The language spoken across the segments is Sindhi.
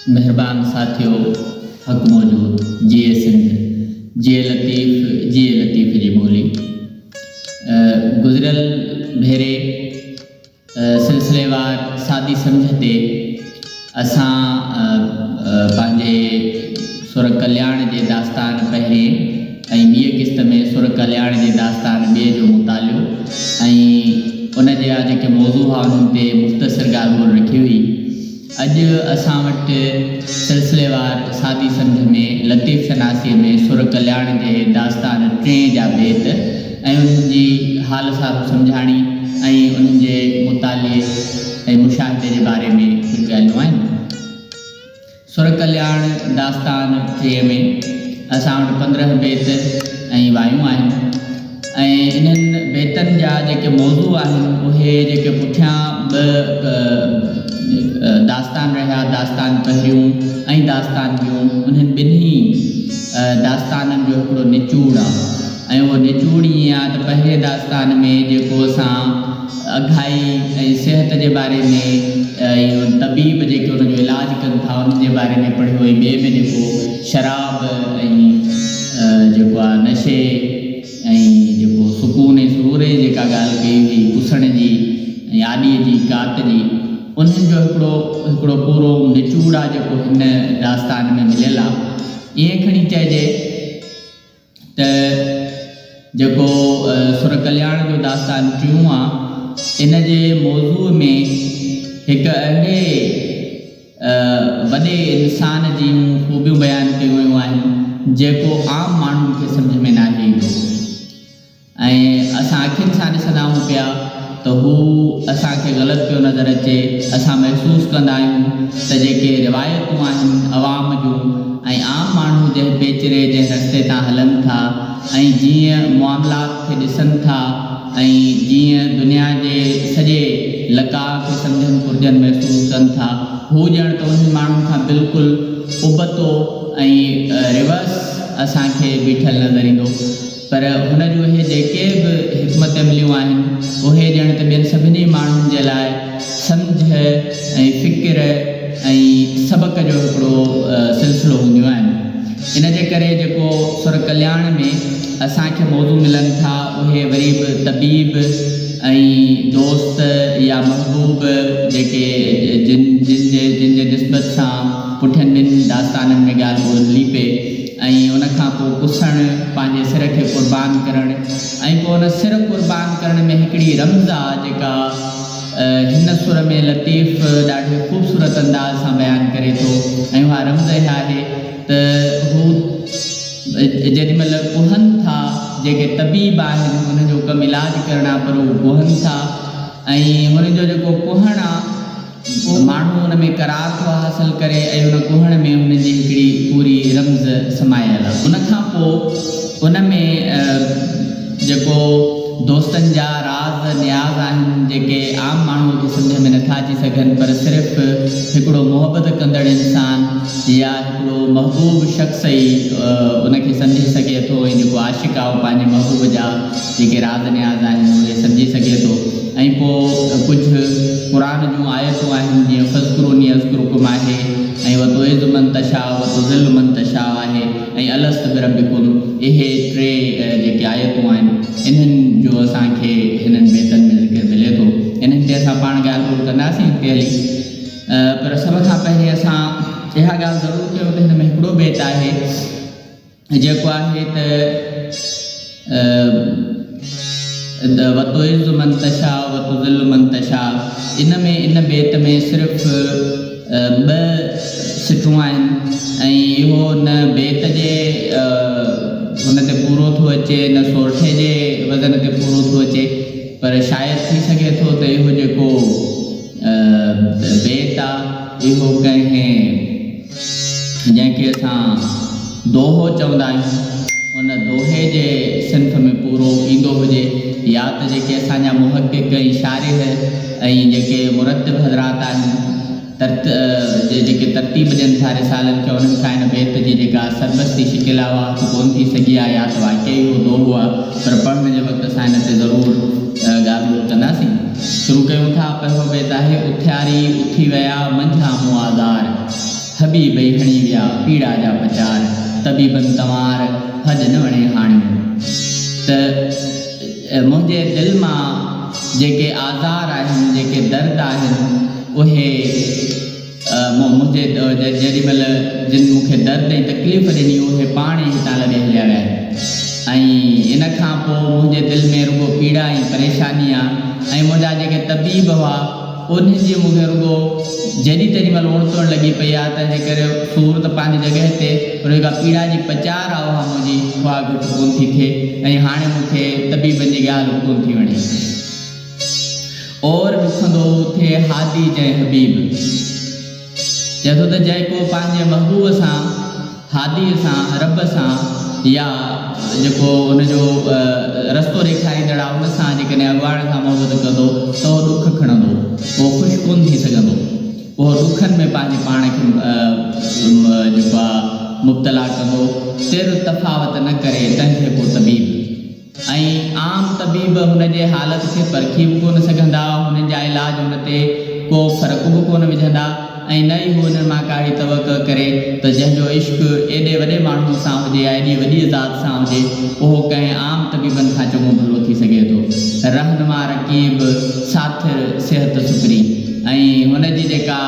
مھربان ساٿيو حق موجود جيئي سنڌ جيئي لطيف جيئي لطيف جي ٻولي گذريل ڀيري سلسليوار سادي سمجهه تي اسان پنهنجي سر ڪلياڻ جي داستان پهرين ۽ ٻيء قسط ۾ سر ڪلياڻ جي داستان ٻئي جو مطالعو ۽ ان جا جيڪي موضوع هئا انهن تي مختصر ڳالهه ٻولهه رکي هئي. اڄ اسان وٽ سلسليوار سادي سمجهه ۾ لطيف شناسيء ۾ سر ڪلياڻ جي داستان ٽئين جا بيت ۽ انهن جي حال سارو سمجهاڻي ۽ انهن جي مطالعي ۽ مشاهدي جي باري ۾ ڪجهه ڳالهيون آهن. سر ڪلياڻ داستان ٽئين ۾ اسان وٽ 15 بيت ۽ وايون آهن ۽ انهن بيتن جا جيڪي موضوع آهن اهي جيڪي پٺيان ٻه داستان رهيا داستان پهريون ۽ داستان ٻيون انهن ٻنهي داستانن جو هڪڙو نچوڙ آهي ۽ اهو نچوڙ ائين آهي ته پهرين داستان ۾ جيڪو اسان اگهائي ۽ صحت جي باري ۾ ۽ طبيب جيڪي ان جو علاج ڪن ٿا انهن جي باري ۾ پڙهيو ۽ ٻئي ۾ جيڪو شراب ۽ جيڪو آهي نشي ۽ جيڪو سڪون ۽ سرور جي جيڪا ڳالهه ڪئي هئي ڪسڻ جي ۽ آڏيء جي ڪات جي انهن جو هڪڙو هڪڙو پورو نچوڙ آهي جيڪو هن داستان ۾ مليل آهي ائين کڻي چئجي ته جيڪو سر ڪلياڻ جو داستان ٽيون آ، ان جي موضوع ۾ هڪ اهڙي وڏي انسان جون خوبيون بيان ڪيون ويون آهن، جيڪو عام ماڻهن کي سمجهه ۾ ناهي ايندو. ۽ اسان اکين سان ڏسندا آهيون پيا ته هو اسان کي غلط پيو نظر اچي، اسان محسوس ڪندا آهيون ته جيڪي روايتون آهن عوام جون ۽ عام ماڻهو جنهن پيچري جنهن رستي تان هلن ٿا ۽ جيئن معاملات کي ڏسن ٿا ۽ جيئن دنيا جي سڄي لقاء کي سمجهن پرجهن محسوس ڪن ٿا هو ڄڻ ته انهن ماڻهن کان بلڪل ابتو ۽ ريورس اسان کي بيٺل نظر ايندو. پر هن جون اهي جيڪي به حڪمت عمليون آهن، اهي ڄڻ ته ٻين سڀني ماڻهن جي لاء سمجهه ۽ فڪر ۽ سبق جو هڪڙو سلسلو هونديون آهن. ان جي ڪري جيڪو سر ڪلياڻ ۾ اسان کي موضوع ملن ٿا، اهي وري به طبيب ۽ دوست يا محبوب جيڪي جن جن جي جن جي نسبت سان پٺين ٻن داستانن ۾ ڳالهه ٻولهه هلي پئي، ۽ ان کان پوء ڪسڻ، پنهنجي سر کي قربان ڪرڻ ۽ پوء ان سر قربان ڪرڻ ۾ هڪڙي رمز آ جيڪا هن سر ۾ لطيف ڏاڍي خوبصورت انداز سان بيان ڪري ٿو ۽ اها رمز اها آهي ته هو جيڏي مهل ڪهن ٿا جيڪي طبيب آهن انهن جو ڪم علاج ڪرڻ آ پر هو ڪهن ٿا ۽ هنن جو جيڪو ڪهڻ آ ماڻهو ان ۾ قرار ٿو حاصل ڪري ۽ ان ڪهڻ ۾ هن جي هڪڙي پوري رمز سمايل آهي. ان کان پوء ان ۾ جيڪو دوستن جا راز نياز آهن جيڪي عام ماڻهوء کي سمجهه ۾ نٿا اچي سگهن پر صرف هڪڙو محبت ڪندڙ انسان يا هڪڙو محبوب شخص ئي ان کي سمجهي سگهي ٿو ۽ جيڪو عاشق آهي اهو پنهنجي محبوب جا جيڪي راز نياز آهن اهي سمجهي سگهي ٿو ۽ پوء ڪجهه قرآن جون آيتون آهن جيئن فاذڪروني اذڪرڪم آهي ۽ وتعز من تشاء وتذل من تشاء آهي ۽ الست بربڪم اهي ٽي جيڪي آيتون آهن انهن جو اسان کي هنن بيتن ۾ ذڪر ملي ٿو انهن تي اسان پاڻ ڳالهه ٻولهه ڪنداسين اڳتي هلي پر سڀ کان پهرين اسان اها ڳالهه ضرور ڪيون ته هن ۾ هڪڙو بيت آهي جيڪو آهي ته وتعز من تشاء وتذل من تشاء ان ۾ ان بيت ۾ صرف ٻه سٽون آهن ۽ اهو نه بيت جي هن تي پورو ٿو اچي نه سورٺي جي وزن تي پورو ٿو اچي پر شايد ٿي سگهي ٿو ته اهو جيڪو بيت آ اهو ڪنهن جنهن کي اسان دوهو چوندا آهيون، ان دوهي جي صنف ۾ پورو ايندو هجي يا ته جيڪي اسان جا محقق ۽ شارح ۽ جيڪي مرتب حضرات آهن، ترت جيڪي ترتيب ڏين ٿا رسالن کي، انهن کان ان بيت جي جيڪا سربستي شڪل آهي اها هٿ ڪونه ٿي سگهي آهي يا ته واقعي اهو دوهو آهي پر پڙهڻ جي وقت اسان ان تي ضرور ڳالهه ٻولهه ڪنداسين. شروع ڪيون ٿا، پهريون بيت آهي، اٿياري اٿي ويا منجهان مون آزار. طبيب ئي هڻي ويا پيڙا جا پچار، طبيبن تنوار هڏ نه وڻي هاڻيون. ته منهنجي دل مان جيڪي آزار آهن، جيڪي درد آهن، اهي منهنجي جيڏي مهل جن مون کي درد ۽ تڪليف ڏني، اهي پاڻ ئي هتان لڏي هليا ويا آهن ۽ ان کان پوء منهنجي دل ۾ رڳو پيڙا ۽ پريشاني آ ۽ منهنجا جيڪي طبيب هئا، انهن جي مون کي رڳو جيڏي تيڏي مهل اڻ تڻ لڳي پئي آ، تنهن جي ڪري سور ته پنهنجي جڳهه تي، پر جيڪا پيڙا جي پچار آ اها منهنجي اها گهٽ ڪونه ٿي ٿئي ۽ هاڻي مون کي طبيبن جي ڳالهه به ڪونه ٿي وڻي. اور ڏکندو ٿئي هادي جنهن حبيب. چئي ٿو ته جيڪو پنهنجي محبوب سان، هاديء سان، رب سان يا جيڪو ان جو رستو ڏيکاريندڙ آهي ان سان جيڪڏهن اڳواڻ سان محبت ڪندو ته اهو ڏک کڻندو، اهو خوش ڪونه ٿي سگهندو، اهو ڏکن ۾ پنهنجي پاڻ کي جيڪو آهي مبتلا ڪندو، تر تفاوت نه ڪري تنهن کي ڪو طبيب. ۽ عام طبيب هن جي حالت کي پرکي به ڪونه سگهندا، هنن جا علاج هن تي ڪو فرق به ڪونه وجهندا ۽ نه ئي هو انهن مان ڪا اهڙي توقع ڪري ته جنهن جو عشق ايڏي وڏي ماڻهوء سان هجي يا ايڏي وڏيء ذات سان هجي، اهو ڪنهن عام طبيبن کان چڱو ڀلو ٿي سگهي ٿو. رهنما رقيب، ساٿر، صحت سپرين ۽ هن جي جيڪا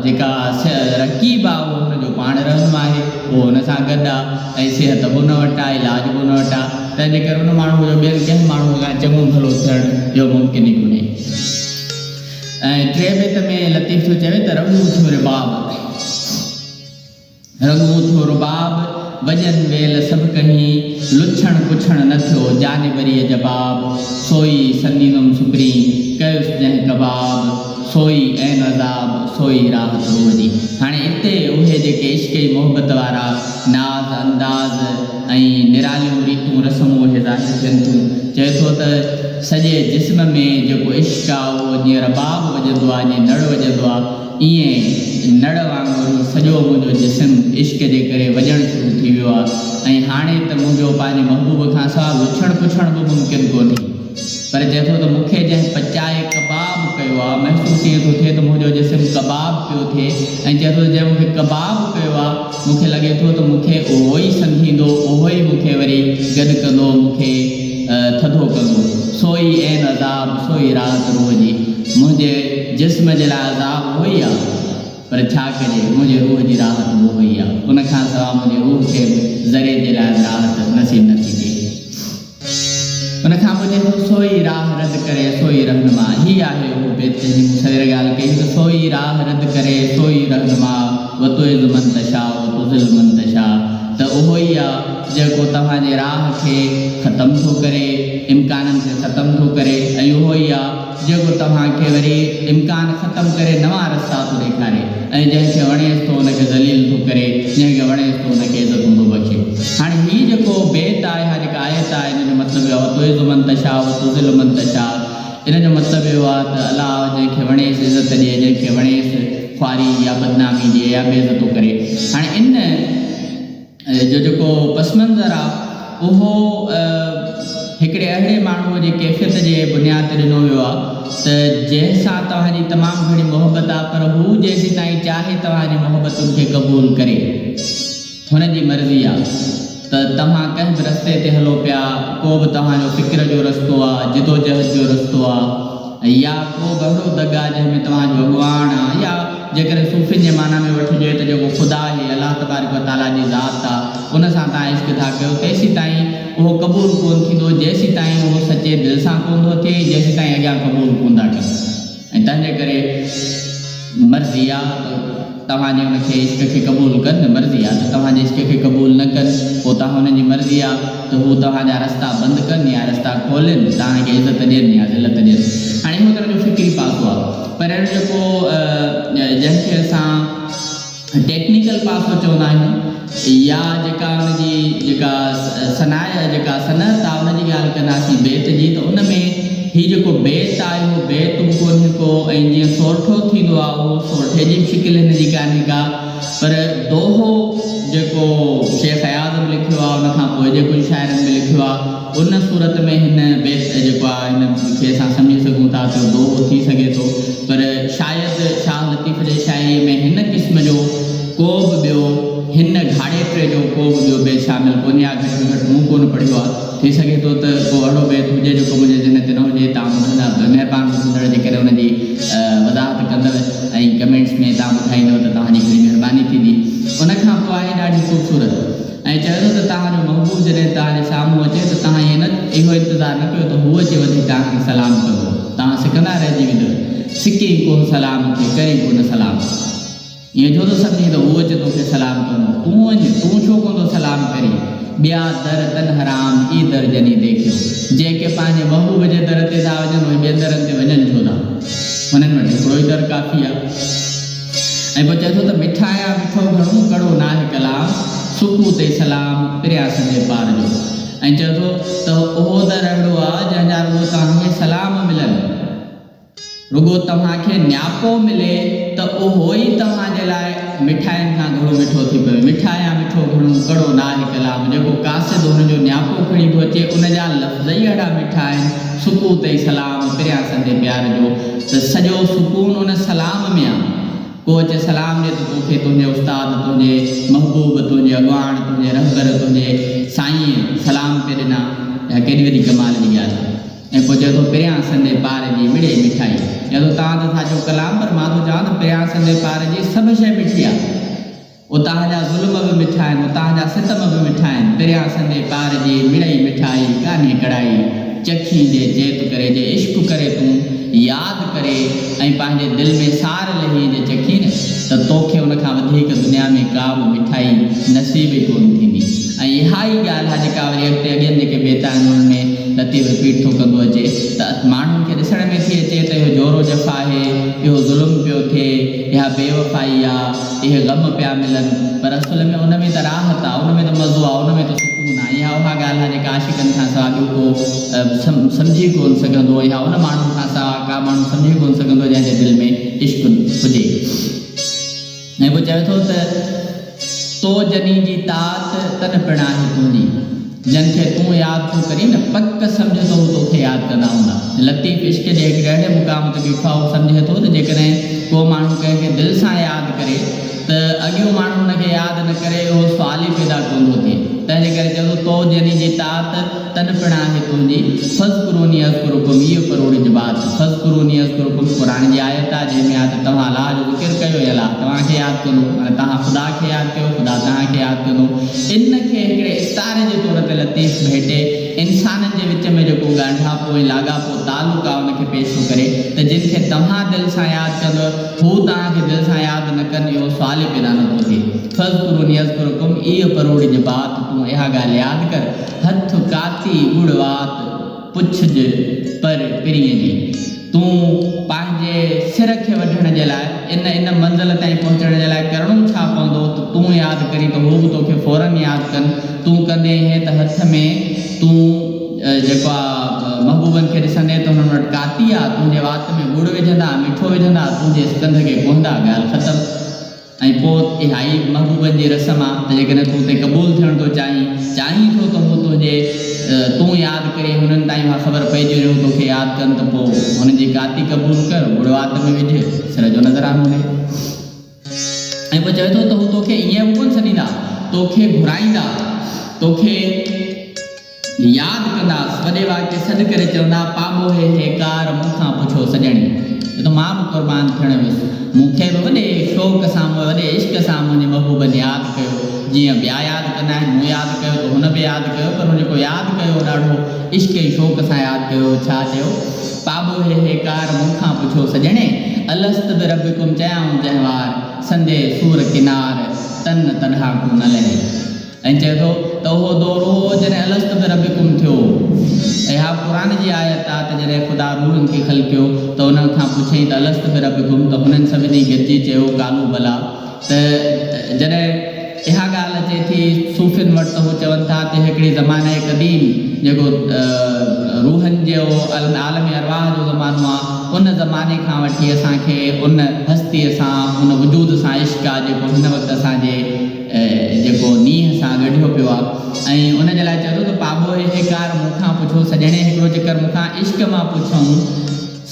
جيڪا رقيب آ اهو هن جو پاڻ رهنما آهي، اهو هن سان گڏ آ. ۽ صحت به ان وٽ آ، علاج به ان وٽ آ، تنهن جي ڪري ان ماڻهوء جو ٻين ڪنهن ماڻهوء کان چڱو ڀلو ٿيڻ اهو ممڪن ئي ڪونهي. ۽ ٽئين بيت ۾ لطيف ٿو چوي ته رڳون ٿيو رباب، رڳون ٿيو رباب، وڄن ويل سڀ ڪهين، لڇڻ پڇڻ نه ٿيو، جانبريء جباب، سوئي سنديندم سپرين، ڪيس جنهن ڪباب. سوئي عين عذاب، سوئي راحت روح جي. هاڻي اتي اهي جيڪي عشق ۽ محبت وارا ناز انداز ۽ نراليون ريتون رسمون اهي ظاهر ٿين ٿيون. چئي ٿو ته سڄي جسم ۾ جيڪو عشق آ اهو جيئن رباب وڄندو آ، جيئن نڙ وڄندو آ، ايئن نڙ وانگر هي سڄو منهنجو جسم عشق جي ڪري وڄڻ شروع ٿي ويو آ ۽ هاڻي ته منهنجو پنهنجي محبوب کان سوا لڇڻ پڇڻ به ممڪن ڪونهي. پر چئي ٿو ته مون کي جنهن پچائي ڪباب ڪيو آ، محسوس ائين ٿو ٿئي ته منهنجو جسم ڪباب پيو ٿئي ۽ چئي ٿو ته جنهن مون کي ڪباب ڪيو آ، مون کي لڳي ٿو ته مون کي اهو ئي سنڌيندو، اهو ئي مون کي وري گڏ ڪندو، مون کي ٿڌو ڪندو. سو ئي عين عذاب، سو ئي راحت روح جي. منهنجي جسم جي لاء عذاب اهو ئي آ، پر ڇا ڪجي، منهنجي روح جي راحت به اهو ئي آ. ان کان سوا منهنجي روح کي به ذري جي لاء به راحت نصيب نه ٿي ٿئي. ان کان پوء چئي ٿو، سوئي راهه رد ڪري، سوئي رهنما. هي آهي اهو بيت جنهن جي مون سوير ڳالهه ڪئي ته سوئي راهه رد ڪري، سوئي رهنما، وتعز من تشاء وتذل من تشاء ته اهو ئي آ جيڪو توهان جي راهه کي ختم ٿو ڪري، امڪانن کي ختم ٿو ڪري ۽ اهو ئي آ جيڪو توهان کي وري امڪان ختم ڪري نوان رستا ٿو ڏيکاري ۽ جنهن کي وڻيس ٿو ان کي ذليل ٿو ڪري، جنهن کي وڻيس ٿو ان کي عزتون ٿو بخشي. هاڻي هي جيڪو بيت آهي يا جيڪا آيت آهي ان جو مطلب اهو آهي وتعز من تشاء وتذل من تشاء ان جو مطلب اهو آهي ته الله جنهن کي وڻيس عزت ڏئي جنهن کي وڻيس خواري يا بدنامي ڏئي يا بي عزتو ڪري. هاڻي ان جو جيڪو پس منظر آ اهو هڪڙي اهڙي ماڻهوء جي ڪيفيت جي بنياد تي ڏنو ويو آ ته جنهن سان توهان جي تمام گهڻي محبت آ پر هو جيسيتائين چاهي توهان جي محبتن کي قبول ڪري هن جي مرضي آ ته توهان ڪنهن به رستي تي هلو پيا ڪو به توهان جو فڪر جو رستو آ جدوجهد جو رستو آ يا ڪو به اهڙو دڳ آ جنهن ۾ توهان جو اڳواڻ آ يا جيڪڏهن صوفين جي معنيٰ ۾ وٺجي ته جيڪو خدا آهي، الله تبارڪ و تعاليٰ جي ذات آ، ان سان توهان عشق ٿا ڪيو، تيسيتائين اهو قبول ڪونه ٿيندو، جيسيتائين اهو سچي دل سان ڪونه ٿو ٿئي ۽ جيسيتائين اڳيان قبول ڪونه ٿا ڪن ۽ تنهنجي ڪري مرضي آ ته توهان جي ان کي عشق کي قبول ڪن، مرضي آ ته توهان جي عشق کي قبول نه ڪن، پوء توهان انهن جي مرضي آ ته هو توهان جا رستا بند ڪن يا رستا کولين، توهان کي عزت ڏين يا ذلت ڏين. هاڻي اهو ته ان جو فڪري پاسو آ. پر ان جو جيڪو جنهن کي اسان ٽيڪنيڪل پاسو چوندا آهيون يا جيڪا ان جي جيڪا صنايع جيڪا صنعت آ ان جي ڳالهه ڪنداسين بيت جي ته ان ۾ هي جيڪو بيت آ اهو بيت به ڪونهي ڪو ۽ جيئن سورٺو ٿيندو آ اهو سورٺي جي به شڪل هن جي ڪانهي ڪا پر دوهو جيڪو شيخ اياز به لکيو آ ان کان پوء جي ڪجهه شاعرن به لکيو آ ان صورت ۾ هن بيت جيڪو آ هن کي اسان سمجهي سگهون ٿا ته دوهو ٿي سگهي ٿو پر شايد شاهه لطيف جي شاعريء ۾ ۾ هن قسم جو ڪو به ٻيو هن گهاڙيٽي جو ڪو به ٻيو بيت شامل ڪونهي يا گهٽ ۾ گهٽ مون ڪونه پڙهيو آهي. ٿي سگهي ٿو ته ڪو اهڙو بيت هجي جيڪو منهنجي ذهن تي نه هجي. توهان ٻڌندا مهربان ٻڌندڙ جيڪڏهن ان جي وضاحت ڪندؤ ۽ ڪمينٽس ۾ توهان ٻڌائيندؤ ته توهان جي گهڻي مهرباني ٿيندي. ان کان پوء آهي ڏاڍي خوبصورت. ۽ چوي ٿو ته توهان جو محبوب جڏهن توهان جي سامهون اچي ته توهان ائين نه اهو انتظار نه ڪيو ته هو اچي وڌي توهان کي سلام ڪندو، توهان سڪندا رهجي ويندؤ، سڪين ڪوهه سلام کي، ڪرين ڪونه سلام. ائين ڇو ٿو سمجهين ته هو اچي توکي سلام ڪندو، تون وڃ، تون ڇو ڪونه ٿو سلام ڪرين؟ ٻيا در تن حرام، اي در جني ديکيو. جيڪي پنهنجي محبوب جي در تي ٿا وڃن، اهي ٻين درن تي وڃن ڇو ٿا؟ هنن وٽ هڪڙو ئي در ڪافي آهي. ۽ پوء چئي ٿو ته مٺايا مٺو گهڻو، ڪڙو ناهه ڪلام، سڪو تي سلام، پريان سندي پار جو. ۽ چئي ٿو ته اهو در اهڙو آ، جنهن جا رڳو توهان کي سلام ملن، رڳو توهان کي نياپو ملي ته اهو ئي توهان جي لاء مٺاين کان گهڻو مٺو ٿي پوي. مٺايا مٺو گهڻو، ڪڙو ناهه ڪلام، جيڪو قاصد هن جو نياپو کڻي ٿو اچي، ان جا لفظ ئي اهڙا مٺا آهن، سڪو تي سلام، پريان سندي پيار جو. ته سڄو سڪون ان سلام ۾ آ. ڪو اچي سلام ڏي ته توکي تنهنجي استاد، تنهنجي محبوب، تنهنجي اڳواڻ، تنهنجي رهبر، تنهنجي سائينء سلام پئي ڏنا. اها ڪيڏي وڏي ڪمال جي ڳالهه آ. ۽ پوء چئي ٿو پريان سندي پار جي مڙئي مٺائي. چئي ٿو توهان ته ٿا چئو ڪلام پر مان ٿو چوان ته پريان سندي پار جي سڀ شيء مٺي آ. اتان جا ظلم به مٺا آهن، اتان جا ستم به مٺا آهن. پريان سندي پار جي مڙئي مٺائي، ڪانهي ڪڙائي. چکين جي چيت ڪري، جي عشق ڪري تون ياد ڪري ۽ پنهنجي دل ۾ سار لهين جي چکين ته توکي ان کان وڌيڪ دنيا ۾ ڪا به مٺائي نصيب ئي ڪونه ٿيندي. ۽ اها ئي ڳالهه آهي جيڪا وري اڳتي اڳين جيڪي بيت آهن انهن ۾ لطيف رپيٽ ٿو ڪندو اچي ته ماڻهن کي ڏسڻ ۾ ٿي اچي ته اهو جور و جفا آهي، اهو ظلم پيو ٿئي، اها بي وفائي آ. اهي غم پيا ملن، پر اصل ۾ ان ۾ ته راحت آ، ان ۾ ته مزو آ، ان ۾ ته سڪون آ. اها اها ڳالهه آ جيڪا عاشقن کان سواء ٻيو ڪو سمجهي ڪونه سگهندو. اها ان ماڻهو کان سواء ڪا ماڻهو سمجهي ڪونه سگهندو جنهن جي دل ۾ عشق هجي. ۽ پوء چوي ٿو ته تو جني جي تات تن پڻ آهي تنهنجي. جن کي تون ياد ٿو ڪرين نه، پڪ سمجهه ته هو توکي ياد ڪندا هوندا. لطيف عشق جي هڪڙي اهڙي مقام تي بيٺو آهي، هو سمجهي ٿو ته جيڪڏهن ڪو ماڻهو ڪنهن کي دل سان ياد ڪري ته اڳيون ماڻهو ان کي ياد نه ڪري اهو سوال ئي پيدا ڪونه ٿو ٿئي. تنهن جي ڪري چئي ٿو، تو جني جي تات، تن پڻ آهي تنهنجي، فاذڪروني اذڪرڪم ايء پروڙج بات، فاذڪروني اذڪرڪم قرآن جي آيت آهي جنهن ۾ آهي ته توهان الله جو ذڪر ڪيو ۽ الله توهان کي ياد ڪندو معنيٰ توهان خدا کي ياد ڪيو خدا توهان کي ياد ڪندو. ان کي هڪڙي استعاري جي طور تي لطيف ڀيٽي انسانن جي وچ ۾ جيڪو ڳانڍاپو ۽ لاڳاپو، تعلق، آهي ان کي پيش ٿو ڪري ته جن کي توهان دل سان ياد ڪندؤ هو توهان کي دل سان ياد نه ڪن اهو سوال ئي پيدا نه ٿو ٿئي. فاذڪروني اذڪرڪم ايء پروڙج بات تون اها ڳالهه ياد ڪر هٿ ڪاتي ڳڙ وات پڇج پر پرينء جي. تون پنهنجي سر کي وڍڻ جي لاء ان ان منزل تائين پهچڻ جي لاء ڪرڻو ڇا پوندو ته تون ياد ڪرين ته هو به توکي فوراً ياد ڪن. تون ڪندين هي ته هٿ ۾ تون جيڪو آ محبوبن کي ڏسندين ته هنن وٽ ڪاتي آ، تنهنجي وات ۾ ڳڙ وجهندا، مٺو وجهندا، تنهنجي ڪنڌ کي ڪهندا، ڳالهه ختم. ۽ پوء اها ئي محبوبن جي رسم آ ته جيڪڏهن تون اتي قبول ٿيڻ ٿو چاهين، چاهين ٿو ته هو تنهنجي تون ياد ڪرين، هنن تائين اها خبر پئجي وڃي هو توکي ياد ڪن ته پوء هنن جي ڪاتي قبول ڪر، ڳڙ وات ۾ وجهه، سر جو نذرانو ڏي. ۽ پوء چوي ٿو ته هو توکي ائين به ڪونه سڏيندا، توکي گهرائيندا، توکي. ياد ڪنداس، وڏي واڪي سڏ ڪري چوندا، پاٻوهي هيڪار مون کان پڇو سڄڻي. چي ٿو مان به قربان ٿيڻ ويس. مون کي به وڏي شوق سان وڏي عشق سان منهنجي محبوبن ياد ڪيو. جيئن ٻيا ياد ڪندا آهن، مون ياد ڪيو ته هن به ياد ڪيو پر هن جيڪو ياد ڪيو ڏاڍو عشق ۽ شوق سان ياد ڪيو. ڇا چيو؟ پاٻوهي هيڪار مون کان پڇو سڄڻي. الست بربڪم چيائون جنهن وار، سندي سور ڪنار، تن تڏهاڪون نه لهي. ۽ چئي ٿو ته اهو دور اهو هو جڏهن الست بربڪم ٿيو هو. اها قرآن جي آيت آ ته جڏهن خدا روحن کي خلقيو ته انهن کان پڇيائين ته الست بربڪم ته هنن سڀني گڏجي چيو قالو بليٰ ته جڏهن اها ڳالهه اچي ٿي صوفين وٽ ته هو چون ٿا ته هڪڙي زمانه قديم جيڪو روحن جو عالم ارواح جو زمانو آ ان زماني کان وٺي اسان کي ان هستيء سان ان وجود سان عشق آ جيڪو هن وقت اسان جي جيڪو نينهن سان ڳنڍيو پيو آ ۽ ان جي لاء چئي ٿو ته پاٻوهي هيڪار مون کان پڇو سڄڻي هڪڙو چڪر مون کان عشق مان پڇئون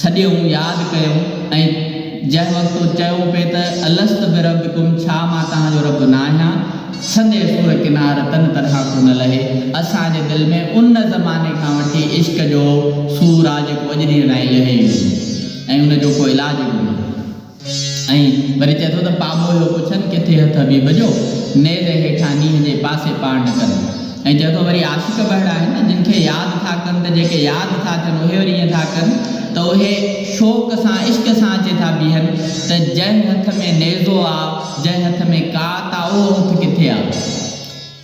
سڏيئون ياد ڪيئون ۽ جنهن وقت تو چيو پئي ته الست بربڪم ڇا مان توهان جو رب نه آهيان؟ سندي سور ڪنار تن تڏهان ڪو نه لهي. اسان جي دل ۾ ان زماني کان وٺي عشق جو سور آ جيڪو اڄ ڏينهن تائين لهي ئي ڪونه ۽ ان جو ڪو علاج ئي ڪونهي. ۽ وري چئي ٿو ته پاٻوهيو پڇن ڪٿي هٿ حبيب جو، نيزي هيٺان نينهن جي پاسي پاڻ نه ڪن. ۽ چئي ٿو وري عاشق به اهڙا آهن نه جن کي ياد ٿا ڪن ته جيڪي ياد ٿا ٿين اهي وري ائين ٿا ڪن ته اهي شوق سان عشق سان اچي ٿا بيهن ته جنهن هٿ ۾ نيزو آ جنهن هٿ ۾ ڪات آ اهو هٿ ڪٿي آ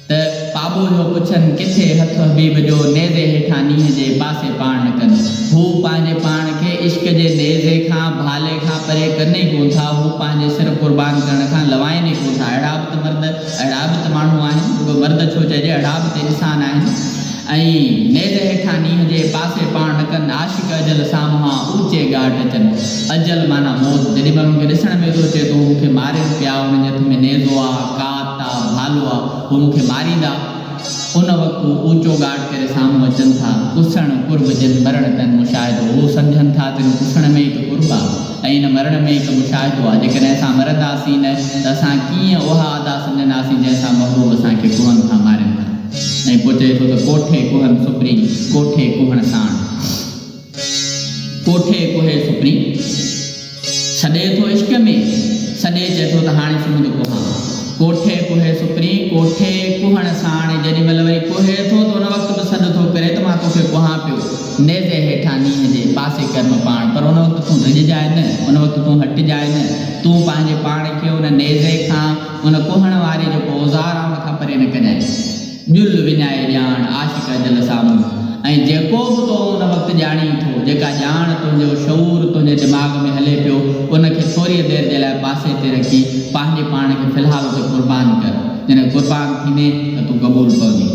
ته پاٻوهيو پڇن ڪٿي هٿ حبيب جو نيزي هيٺان نينهن جي پاسي پاڻ نه ڪن. هو پنهنجي پاڻ کي عشق جي نيزي کان، ڀالي کان پري ڪن ئي ڪونه ٿا. هو پنهنجي سر قربان ڪرڻ کان لوائن ئي ڪونه ٿا. اهڙا به ته مرد، اهڙا به ته ماڻهو آهن. رڳو مرد ڇو چئجي، اهڙا به ته انسان آهن. ۽ نيزي هيٺان نينهن جي پاسي پاڻ نه ڪن. عاشق اجل سامهان اوچي ڳاٽ اچن. اجل معنيٰ موت. جيڏي مهل هن کي ڏسڻ ۾ ٿو اچي ته هو مون کي مارين پيا، هنن جي هٿ ۾ نيزو آ، ڪات آ، ڀالو آ، هو مون کي ماريندا. ان وقت هو اوچو ڳاٽ ڪري سامهون اچن ٿا. ڪسڻ قرب جن مرڻ تن مشاهدو. هو سمجهن ٿا ته ان ڪسڻ ۾ ئي ته قرب آ ۽ ان مرڻ ۾ ئي ته مشاهدو آ. جيڪڏهن اسان مرنداسين نه ته اسان ڪيئن اها ادا سمجهنداسين جنهن سان محبوب اسان کي ڪوهن کان مارين ٿا. ۽ پوء چئي ٿو ته ڪوٺي ڪوهن سپرين، ڪوٺي ڪوهڻ ساڻ. ڪوٺي ڪوهي سپرين. سڏي ٿو عشق ۾، سڏي چئي ٿو ته هاڻي سمنڊ ڪوهان. ڪوٺي ڪوهي سپرين، ڪوٺي ڪوهڻ ساڻ. جيڏي مهل وري ڪوهي ٿو ته ان وقت به سڏ ٿو ڪري ته مان توکي ڪوهان پيو. نيزي هيٺان نينهن جي، پاسي ڪرم پاڻ. پر ان وقت تون ڊڄجانء نه، ان وقت تون هٽجانء نه. تون پنهنجي پاڻ کي ان نيزي کان، ان ڪوهڻ واري جيڪو اوزار آ ان کان پري نه ڪجانء. ڄل وڃائي ڄاڻ، عاشق اجل سامهون. ۽ جيڪو به تون ان وقت ڄاڻين ٿو، جيڪا ڄاڻ تنهنجو شعور تنهنجي دماغ ۾ هلي پيو، ان کي ٿوريء دير جي لاء پاسي تي رکي، پنهنجي پاڻ کي في الحال اتي قربان ڪر. جڏهن قربان ٿيندين ته تون قبول پوندين.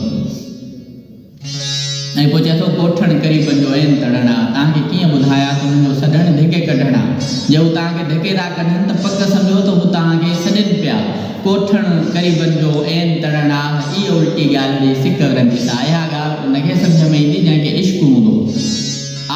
۽ پوء چئي ٿو، ڪوٺڻ قريبن جو عين تڙڻ آ. توهان کي ڪيئن ٻڌايان ته انهن جو سڏڻ ڌڪي ڪڍڻ آ. جي هو توهان کي ڌڪي ٿا ڪڍن ته پڪ سمجهو ته هو توهان کي سڏين پيا. ڪوٺڻ قريبن جو عين تڙڻ آھ، اي الٽي ڳالهه جي سڪ ورندي سا اها ڳالهه ان کي سمجهه ۾ ايندي جنهن کي عشق هوندو.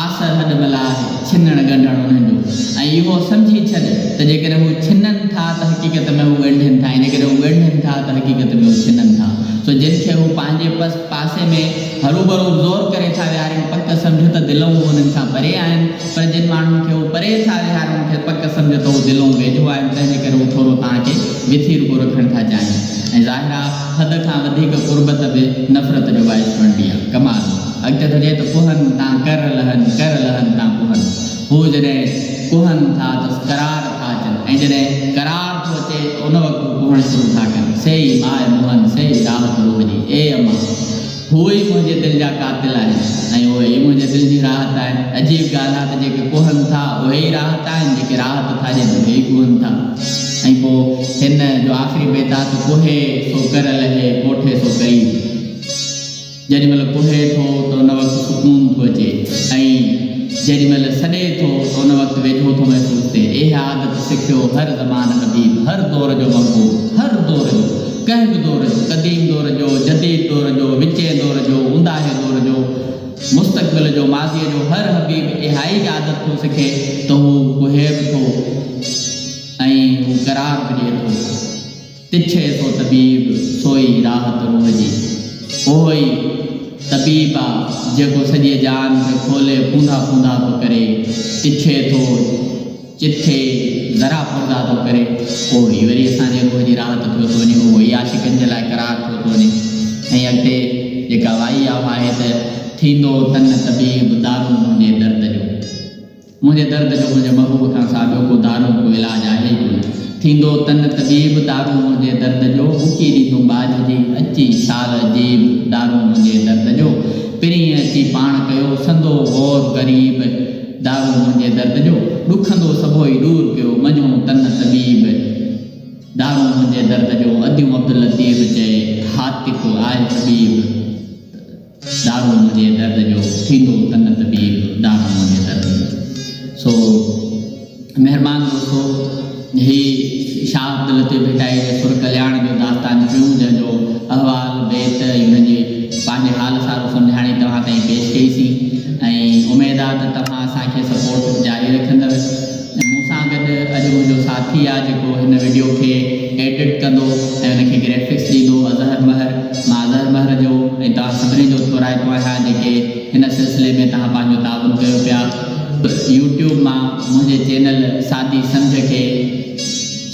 آسر هڏ ملاح، ڇنڻ ڳنڍڻ انهن جو. ۽ اهو سمجهي ڇڏ ته جيڪڏهن هو ڇنن ٿا ته حقيقت ۾ هو ڳنڍين ٿا ۽ جيڪڏهن هو ڳنڍين ٿا ته حقيقت ۾ هو ڇنن ٿا. سو جن کي هو پنهنجي پس پاسي ۾ هروڀرو زور ڪري ٿا ويهارين پڪ سمجهه ته دلئون هو انهن کان پري آهن. پر جن ماڻهن کي هو پري ٿا ويهارين انهن کي پڪ سمجهه ته هو دلئون ويجهو آهن تنهن جي ڪري هو ٿورو توهان کي وٿيرڪو رکڻ ٿا چاهين ۽ ظاهر آ حد کان وڌيڪ قربت به نفرت جو باعث بڻبي آ. ڪمال. اڳتي ٿو چئي ته ڪوهن تان ڪر لهن، ڪر لهن تان ڪوهن. هو جڏهن ڪوهن ٿا ته قرار ٿا اچن ۽ جڏهن قرار ٿو اچي ته ان وقت هو ڪوهڻ شروع ٿا ڪن. سي ئي ماء موهن، سي ئي راحت روح جي. اي اما! هو ئي منهنجي دل جا قاتل آهن ۽ اهي ئي منهنجي دل جي راحت آهن. عجيب ڳالهه آهي ته جيڪي ڪوهن ٿا، اهي ئي راحت آهن، جيڪي راحت ٿا ڏين، اهي ئي ڪوهن ٿا. ۽ پوء هن جو آخري بيت آهي ته ڪوهي سو ڪر لهي، ڪوٺي سو قريب. جيڏي مهل ڪوهي ٿو ته ان وقت سڪون ٿو اچي ۽ جيڏي مهل سڏي ٿو ته ان وقت ويجهو ٿو محسوس ٿئي. اها عادت سکيو هر زمان حبيب، هر دور جو محبوب، هر دور جو، ڪنهن به دور جو، قديم دور جو، جديد دور جو، وچين دور جو، اونداهي دور جو، مستقبل جو، ماضيء جو، هر حبيب اها ئي عادت ٿو سکي ته هو ڪوهي به ٿو ۽ هو قرار به ڏئي ٿو. تڇي سو طبيب، سوئي راحت روح جي. اهو ئي طبيب آ، جيڪو سڄيء جان کي کولي ڦوندا ڦوندا ٿو ڪري. تڇي ٿو چٿي ذرا پرزا ٿو ڪري. اهو ئي وري اسان جي روح جي راحت ٿيو ٿو وڃي. اهو ئي عاشقن جي لاء قرار ٿيو ٿو وڃي. ۽ اڳتي جيڪا وائي آ، اها آهي ته، ٿيندو تن طبيب، دارون منهنجي درد جو. منهنجي درد جو منهنجي محبوب کان سوا ٻيو ڪو دارون ڪو علاج آهي ئي ڪونه. ٿيندو تن طبيب دارون منهنجي درد جو، ٻڪي ڏيندم ٻاجهه جي اچي شال عجيب دارون منهنجي درد جو. پرينء اچي پاڻ ڪيو سندو غور غريب دارون منهنجي درد جو. ڏکندو سڀوئي ڏور پيو منجهون تن طبيب دارون منهنجي درد جو. اديون عبداللطيف چئي هاتف آء حبيب. دارون منهنجي درد جو، ٿيندو تن طبيب، دارون منهنجي درد جو. سو مهربان دوستو هي شاهه عبداللطيف ڀٽائي جي سر ڪلياڻ جو داستان ٽيون جنهن جو احوال، بيت ۽ ان جي پنهنجي حال سارو سمجهاڻي توهان تائين پيش ڪئي سين ۽ اميد آ ته توهان اسان کي سپورٽ جاري رکندؤ ۽ مون سان گڏ اڄ. کي ايڊٽ ڪندو ۽ ان کي گريفڪس ڏيندو اظهر مهر. مان اظهر مهر جو ۽ توهان سڀني جو ٿورائتو آهيان جيڪي هن سلسلي ۾ توهان پنهنجو تعاون ڪيو پيا. يوٽيوب مان منهنجي چينل سادي سمجهه کي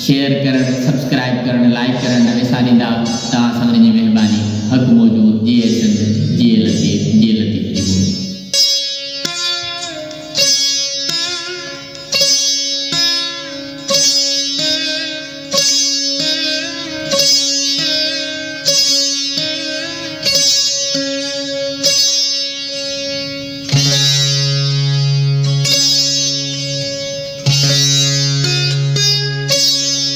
شيئر ڪرڻ سبسڪرائيب ڪرڻ لائيڪ ڪرڻ نه وساريندا توهان سڀني جي مهرباني حق موجود جيئي سنڌ.